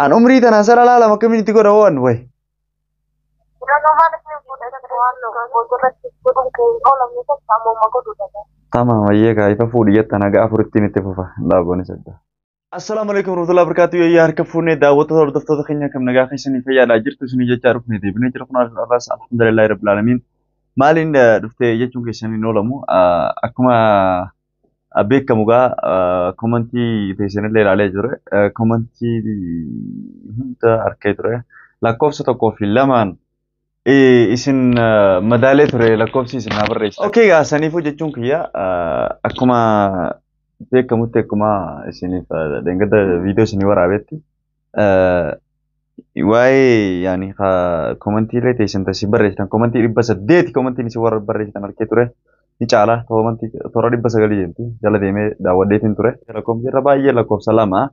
An umrii tanaan sala laalama akkamiin itti godha ho'an wayi. Tamaam ayyee kaa ifa fuudhi jettan haga afurittiin itti fufa dhaaboon isa adda. Assalaamu alaikum warahmatullahi wabarakatuh. Yooyyaa harka fuunee daawwattoota hordoftoota keenya kam nagaa keessanii fayyaadhaa jirtu isinii jechaa dhufne deebinee jira kun har'aas alhamdulillahi rabbil aalamiin. Maaliin dhufte jechuun keessan hin oolamu. Akkuma beekamu gaa komantii teessanillee ilaalee ture. Komantii hunda arkee ture. Lakkoofsa tokkoo fi lamaan isin madaalee ture lakkoofsi isin naa barreessitan. Okey gaa saniifuu jechuun kiyya akkuma beekamutti akkuma isiniif dheengadda viidiyoo isinii waraabetti waa'ee yaani komantiilee teessan tasii barreessitan komantii 800 komantiin isin warra barreessitan arkee ture ni caala komantii toora 900 jetti jala deemee daawwadheetiin ture lakkoofsi irra baay'ee lakkoofsa 2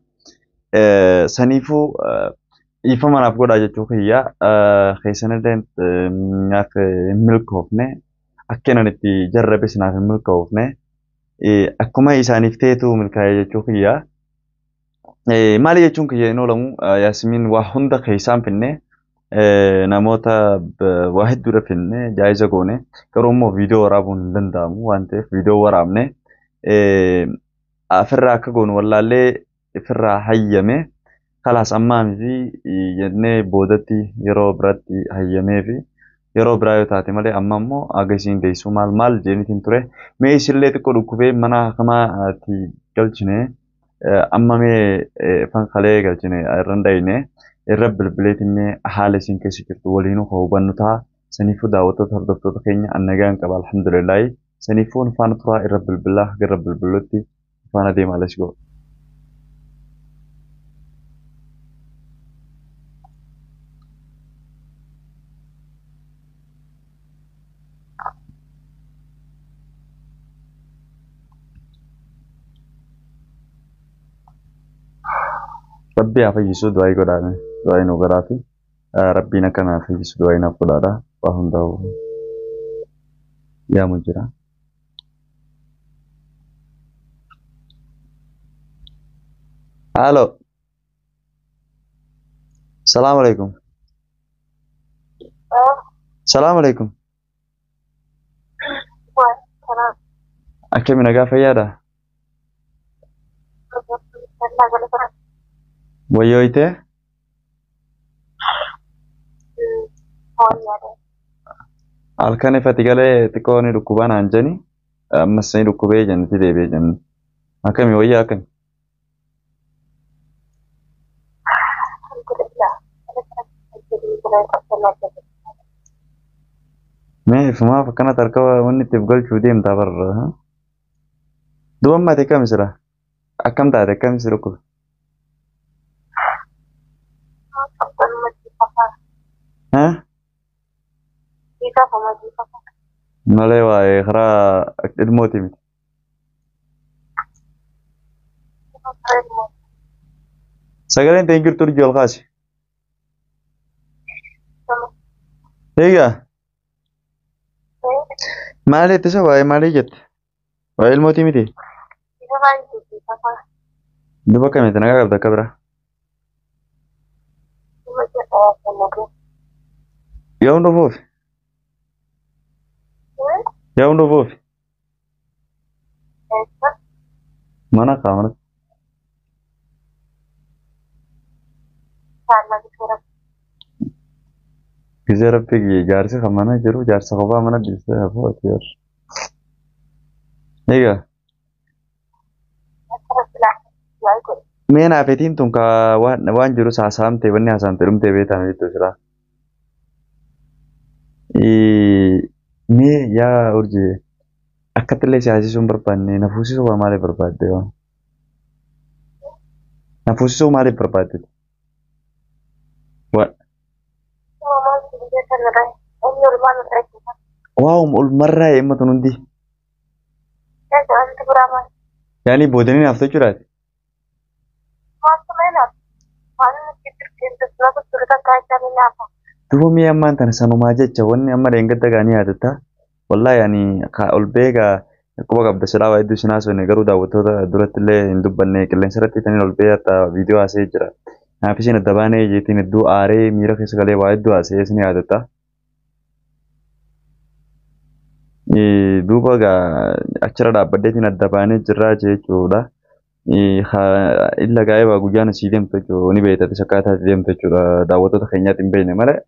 saniifuu dhiifama naaf godhaa jechuu kiyya keessanillee naaf hin milkoofne akka inni itti jarrabes naaf hin milkoofne akkuma isaaniif ta'etu milkaa'ee jechuu kiyya. Maali jechuun kiyya hin oolamu Yaasmiin waa hunda keessaan finne namoota waa hedduudha finne jaayiza goone garuu immoo viidiyoo waraabuun hin danda'amu waan ta'eef viidiyoo waraabne ofirraa akka goonu wallaallee ofirraa hayyame kalaas ammaa miti jennee boodatti yeroo biraatti hayyamee fi yeroo biraa yoo taate malee amma immoo haga isiin deessuu maal maal jeenitiin ture mee isillee xiqqoo dhukkubee mana hakamaatti galchine amma mee fankalee galchine irra hin dhayine irra bilbileetiin mee haala isiin keessa jirtu waliinuu haa hubannu ta'a saniifuu daawwattoota hordoftoota keenya an nagaan qaba alhamdulillaahi saniifuu faana turaa irra bilbilaa haga irra bilbilutti faana deemaa let's go. Rabbi haa fayyisu du'aa godhaame du'aa nu godhaafi rabbiin akka naa fayyisu du'aa naaf godhaadha waa hundaa'u yaamu jira. Halo. Salaamu alaikum. Salaamu alaikum. Akkami nagaa fayyaadha? Wayyooyitee? Halkan ifati galee xiqqoo ni dhukkubaa naan jeni ammas ni dhukkubee jenniti deebi'ee jenni. Akkami wayyaa akkami? Mee ifumaaf akkanatti harka wanni itti galchuu deemtaa barra. Duba amma ati akkami sira? Akkam taate akkami si dhukkube? Malee waa'ee karaa ilmooti miti. Sagaleen ta'in jirtu urjii ol kaasi. Egaa maal jette isa waa'ee maalii jette? Waa'ee ilmootii miti? Duba akkamitti nagaa qabda akka biraa? Yoom dhufuuf? Yoom dhufuuf? Mana kaa mana. Gizee rabbi jaarsi kan mana jiru jaarsa kophaa mana dhiisee hafuu ati yor. Egaa. Mee naafetiin tun ka waan jiru saasaamte wanni haasaamte dhumtee beektaa jettu silaa. Mee yaa urjii akkatti illee si haasisuu hin barbaanne na fuusisuu waa maaliif barbaadde waan? Na fuusisuu maaliif barbaadde? Waa'uma olmarraa eemma tun hundi. Yaani boodanii naaf jechuudhaati. Duuba mi'a ammaan tana sanumaa jecha wanni amma dheengadda gaanii yaadatta. Wallaahi ani ol beekaa Quba qabda silaa waa hedduu isin haasofne garuu daawwattoota duratti illee hin dubbanne qilleensa irratti taniin ol ba'ee hatta viidiyoo haasa'ee jira. Kanaaf isin adda baanee jeetiin hedduu aaree miira keessa galee waa hedduu haasa'ee isin yaadatta. Duuba egaa achirra dhaabbadheetiin adda baanee jirraa jechuudha. Illa gaa'ee guyyaan asii deemtu jechuudha ni beekta akkaataa itti deemtu jechuudha daawwattoota keenyaatti hin beekne malee.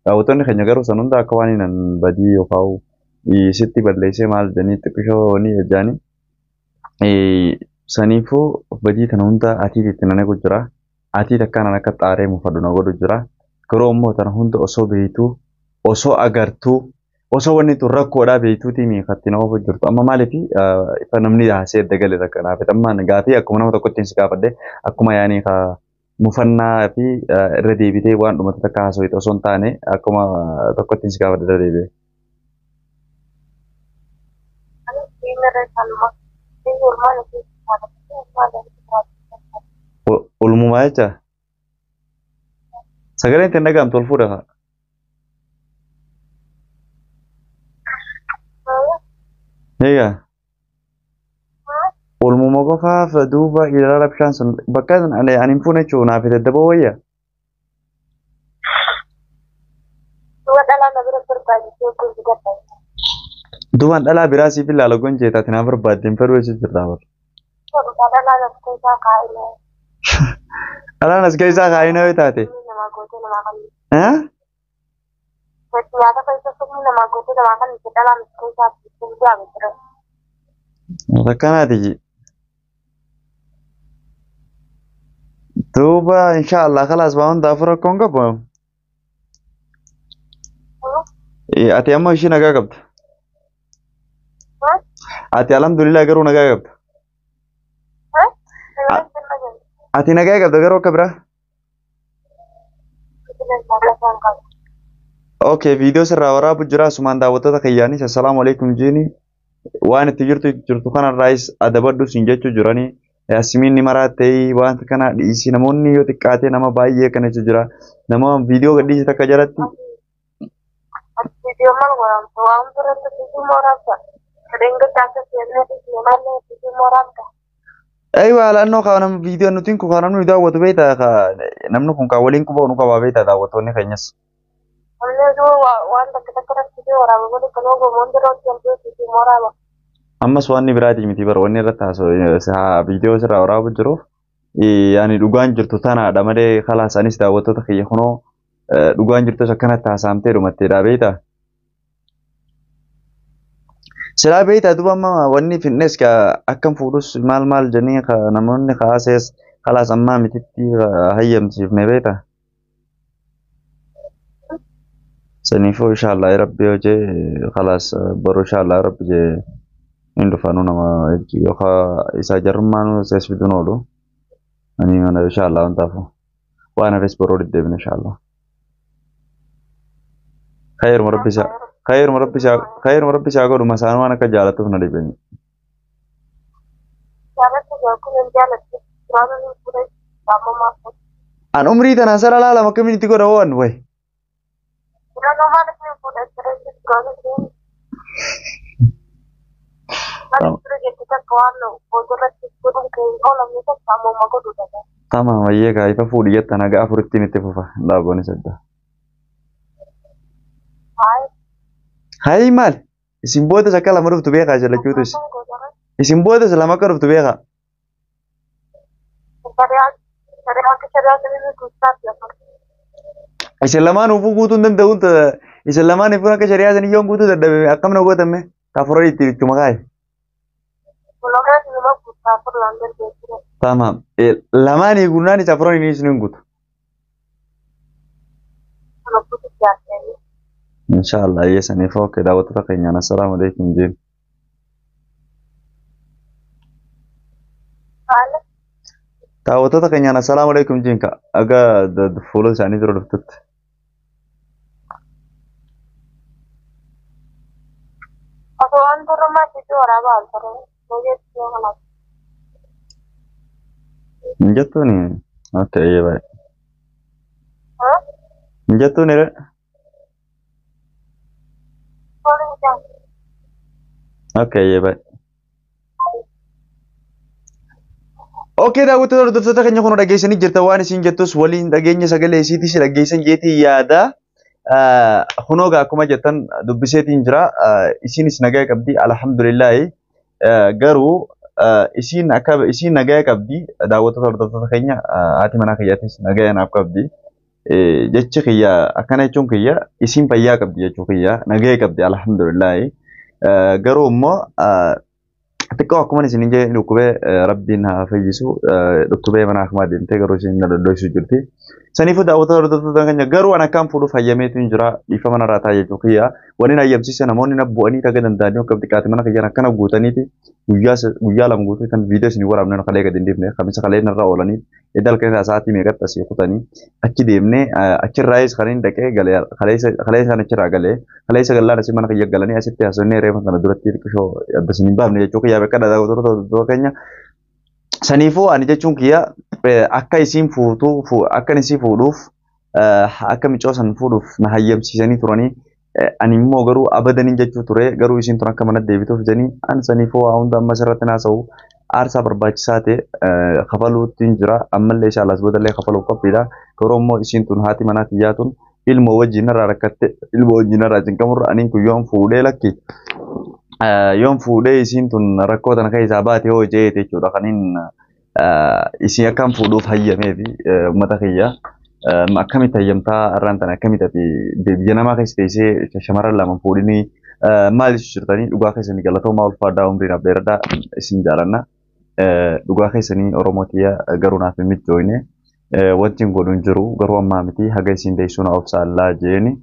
Daawwattoonni keenya garuu san hunda akka waan hin badii yookaan sitti balleessee maal jedhanii xiqqishoo ni ejjaanii. Saniifuu badii tana hunda atiit itti nan eegu jira. Atiit akkanaan akka xaaree mufadhu na godhu jira. Garuu immoo tana hunda osoo beektuu osoo agartuu osoo wanni tun rakkoodhaa beektuutii miikatti na oofu jirtu. Amma maaliif ifa namni haasee edda gale rakkanaaf. Amma gaafii akkuma nama tokkotti si gaafadhe akkuma yaanii mufannaa fi irra deebitee waan dhumate takka haasawite osoo hin taane akkuma tokkotti si gaafadhe irra deebi'ee. Olmumaa jecha sagaleen ittiin dhaga'amtu ol fuudha. Egaa olmuma qofaaf duuba ilaala bishaan sun bakka ani hin fuune jechuun naaf daddaboo wayya. Duubaan dhalaa biraa siif ilaala gonjee taate naa barbaadde hin fedhu jechuun jirraa bara. Dhalaan as keessaa kaa'ina yoo taate. Akkanaati. Duuba inshaallah khalaas waa hundaafuu rakkoon qabu. Ati amma ishii nagaa qabda. Ati alhamdulillah garuu nagaa qabda. Ati nagaa qabda garuu akka biraa. Okay, viidiyoo sirraa waraabu jira asumaan daawwattoota kiyyaanis assalaamu alaikum jeeni waan itti jirtu jirtu kanarraayis adabadhu siin jechuu jiranii yaasimiin ni maraattee waan kana dhiisi namoonni yoo xiqqaate nama baay'ee kana jechuu jira nama viidiyoo gadhiise takka jalatti. Viidiyoo maal waraabta waan biratti viidiyoo waraabta fedhenga taasa seenaa dhiisne maal viidiyoo waraabta. Aywa laannoo kaa nama viidiyoo nutiin kun kaa namni daawwatu beektaa namni kun kaa waliin quba nu qabaa beektaa daawwattoonni keenyas. Ammas waan biraatii miti bara wanni irratti haasa'u viidiyoo sirraa waraabu jiruuf yaani dhugaan jirtu tanaadha malee khalaas anis daawwattoota kiyya kunoo dhugaan jirtus akkanatti haasa'amtee dhumatteedha beektaa. Silaa beektaa duuba amma wanni finnees akkam fuudhus maal maal jedhanii namoonni kaasees khalaas ammaa mititti hayyamsiifne beektaa. Saniifuu inshaallah rabbi yoo jee khalaas boru inshaallah rabbi jee hin dhufaanu nama yookaan isaa jarrummaan sees fiduun oolu. Ani mana inshaallah wantaafu waan hafes boruu deddeebine inshaallah. Khayruma rabbi isaa khayruma rabbi isaa khayruma rabbi isaa godhu masaan waan akka jaalatuuf na dhibeen. An umrii tanaan sala laalama akkamiin itti godha waan wayi. Tamam wayyee kaa ifa fuudhi jettan haga afurittiin itti fufa dhaaboon sadda. Hayi maal isin boodas akka lama dhuftu beekaa jallachuutu isin. Isin boodas lama akka dhuftu beekaa. Isin lamaan ufuu guutuu hin danda'uun isin lamaan ifuun akka shari'aa sanii yoon guutuu dadhabe akkam na gootame kafuraa itti ittuma kaaye. Tamam. Lamaan eeguunaan isa afuran inni isin hin guutu. Inshaallah yeesaniif okay daawwattoota keenyaan assalaamu alaikum jeen. Daawwattoota keenyaan assalaamu alaikum jeen ka aga fuula isaanii dura dhuftutti. Hin jettuuni? Okay eeyyee baay'ee. Hin jettuuni ree? Okay eeyyee baay'ee. Okay, daawwattoota hordoftoota keenya kun dhageessanii jirta waan isin jettus waliin dhageenya sagalee isiitis dhageessan jeetii yaada. Kunoo gaa akkuma jettan dubbiseetiin jira. Isinis nagaa qabdi alhamdulillaahi. Garuu isiin akka isiin nagaa qabdi daawwattoota hordoftoota keenya haati manaa kiyyaatis nagaa naaf qabdi. Jechi kiyya akkana jechuun kiyya isiin fayyaa qabdi jechuu kiyya nagaa qabdi alhamdulillaahi. Garuu immoo xiqqoo akkuma isin jedhe dhukkubee rabbiin haa fayyisu dhukkubee mana hakimaa deemtee garuu isin na doddoisu jirti. Saniifuu daawwattoota hordoftoota keenya garuu an akkaan fuudhuuf hayyameetu hin jira dhiifama narraa ta'a jechuu kiyya. Waliin hayyamsiise namoonni na bu'anii dhaga danda'anii akka xiqqaate mana kiyyaan akkana guutaniiti guyyaa 2 guutuu kan viidiyoo isin waraabne kalee gadi hin dhiifne kamisa kalee narra oolanii edda halkan irraa sa'aatii meeqatti asii kutanii achi deemnee achirraayis kan hin dhaqee galee kalee isaan achirraa galee kalee isa gallaan asii mana kiyya galanii asitti haasofnee reefa kana duratti xiqqishoo adda isin hin baafne jechuu kiyya bakka daawwattoota hordoftoota keenya. Saniifuu ani jechuun kiyya akka isiin fuutu akka isii fuudhuuf akka micoo san fuudhuuf na hayyamsiisanii turanii ani immoo garuu abadaniin jechuu ture garuu isiin tun akka mana deebituuf jedhanii an saniifuu waa hunda amma asirratti naasa'u aarsaa barbaachisaa ta'e kafaluutti hin jira ammallee inshallah as boodallee kafaluuf qophiidha garuu immoo isiin tun haati manaa tiyyaa tun ilmoo wajjin irraa rakkatte ilmoo wajjin irraa cinqamurra aniin kun yoon fuudhee lakki yoon fuudhee isiin tun rakkoo tana keessaa baate hoo jeete jechuudha kaniin isin akkam fuudhuuf hayyamee fi uummata kiyya akkamitti hayyamtaa irraan tana akkamitti ati biyya namaa keessa teessee shamarran lama fuudhinii maal ibsu jirtanii dhugaa keessanii galatoomaa ulfaadhaa umriin abbeeradhaa isin jaalanna dhugaa keessanii Oromoo tiyya garuu naaf hin mijoine wanti hin godhu hin jiru garuu ammaa miti haga isin teessuu na obsaallaa jeeni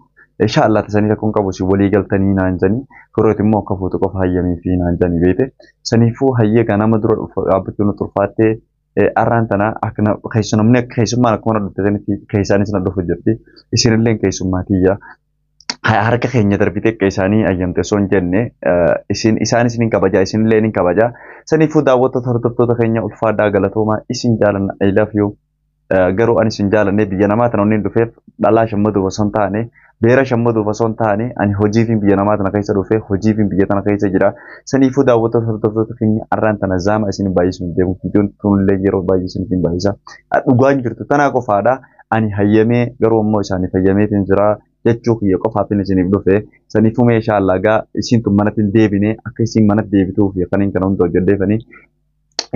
inshallah tasanii rakkoon qabu si walii galtanii naan janii yeroo immoo akka fuutu qofa hayyamii fi naan janii beete saniifuu hayyee gaa nama dura dhaabbachuu nu turfaattee arraan tana akka keessummaan keessummaan akkuma na dhufte sanitti keessaanis na dhufu jirti isinillee keessummaa tiyya harka keenya darbitee akka isaanii hayyamte osoo hin jenne isin isaanis ni kabaja isinillee ni kabaja saniifuu daawwattoota hordoftoota keenya ulfaadhaa galatoomaa isin jaalanna I love you. Garuu ani isin jaalanne biyya namaa tana onneen dhufeef dhalaa shammaduuf osoo hin taane beera shammaduuf osoo hin taane ani hojiifin biyya namaa tana keessa dhufe hojiifin biyya tana keessa jira. Saniifuu daawwattoota hordoftoota keenya arraan tana zaama isin baay'isuun hin deemu viidiyoon tunillee yeroo baay'ee isin hin baay'isa. Dhugaan jirtu tanaa qofaadha ani hayyamee garuu immoo isaaniif hayyameetiin jira jechuu kiyya qofaafin isiniif dhufe. Saniifuu meeshaa allagaa isiin tun manatti hin deebine akka isiin manatti deebituuf kaniin kana hunda hojjedheefanii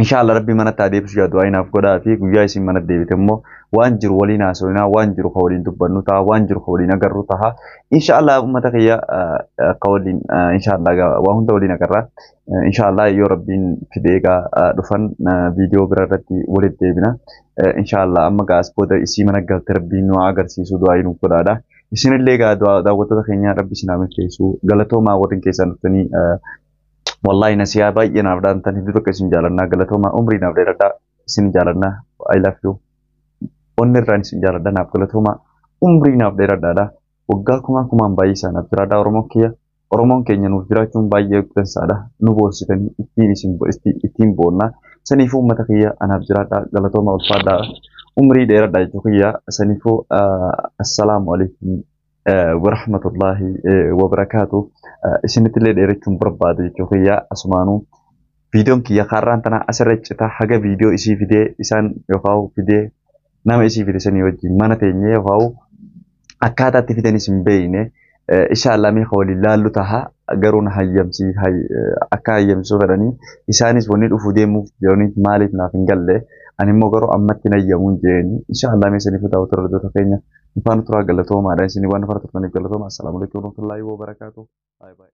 inshallah rabbi manatti haa deebisu yaa du'aa inaaf godhaa fi guyyaa isin manatti deebite immoo waan jiru waliin haasofnaa waan jiru ka waliin dubbannu ta'a waan jiru ka waliin agarru ta'a inshallah uummata kiyya ka waliin inshallah waa hunda waliin agarra inshallah yoo rabbiin fidee egaa dhufan viidiyoo bira irratti walitti deebina inshallah amma gaas booda isii mana galte rabbiin nu agarsiisu du'aa inuuf godhaadha isinillee egaa daawwattoota keenya rabbi isin haa milkeessu galatoomaa warreen keessaan dhuftanii wallahi nasiyaa baay'ee naaf dhaamtan hedduu tokko isin jaalannaa galatoomaa umrii naaf dheeradhaa isin jaalannaa I love you onni irraan isin jaaladha naaf galatoomaa umrii naaf dheeradhaadha waggaa kumaa kumaan baay'ee isaa naaf jiraadhaa Oromoon kiyya Oromoon keenya nuuf jiraachuun baay'ee dansaadha nu boorsitanii ittiin isin ittiin boonnaa saniifuu uummata kiyya anaaf jiraadhaa galatoomaa ulfaadhaa umrii dheeradhaa jechuu kiyya saniifuu assalaamu alaikum warahmatullahi wabarakaatu isinitti illee dheerachuun barbaadu jechuu kiyya asumaanuu viidiyoon kiyya kaarraan tana asirra cita haga viidiyoo isii fidee isaan yookaan fidee nama isii fide sanii wajjin mana teenyee yookaan akkaataa itti fidanis hin beekne inshallah mee waliin laallu taha garuu na hayyamsii akka hayyamsuu fedhanii isaanis wanni dhufuu deemuuf jiraniif maaliif naaf hin galle ani immoo garuu ammatti hin hayyamuun jeeni inshallah mee saniifuu daawwattoota hordoftoota keenya Nufaan turaa galatoomaadha isin waan nufaan turtaniif galatooma. Assalaamu alaikum warahmatullahi wabarakaatuh. Bye bye.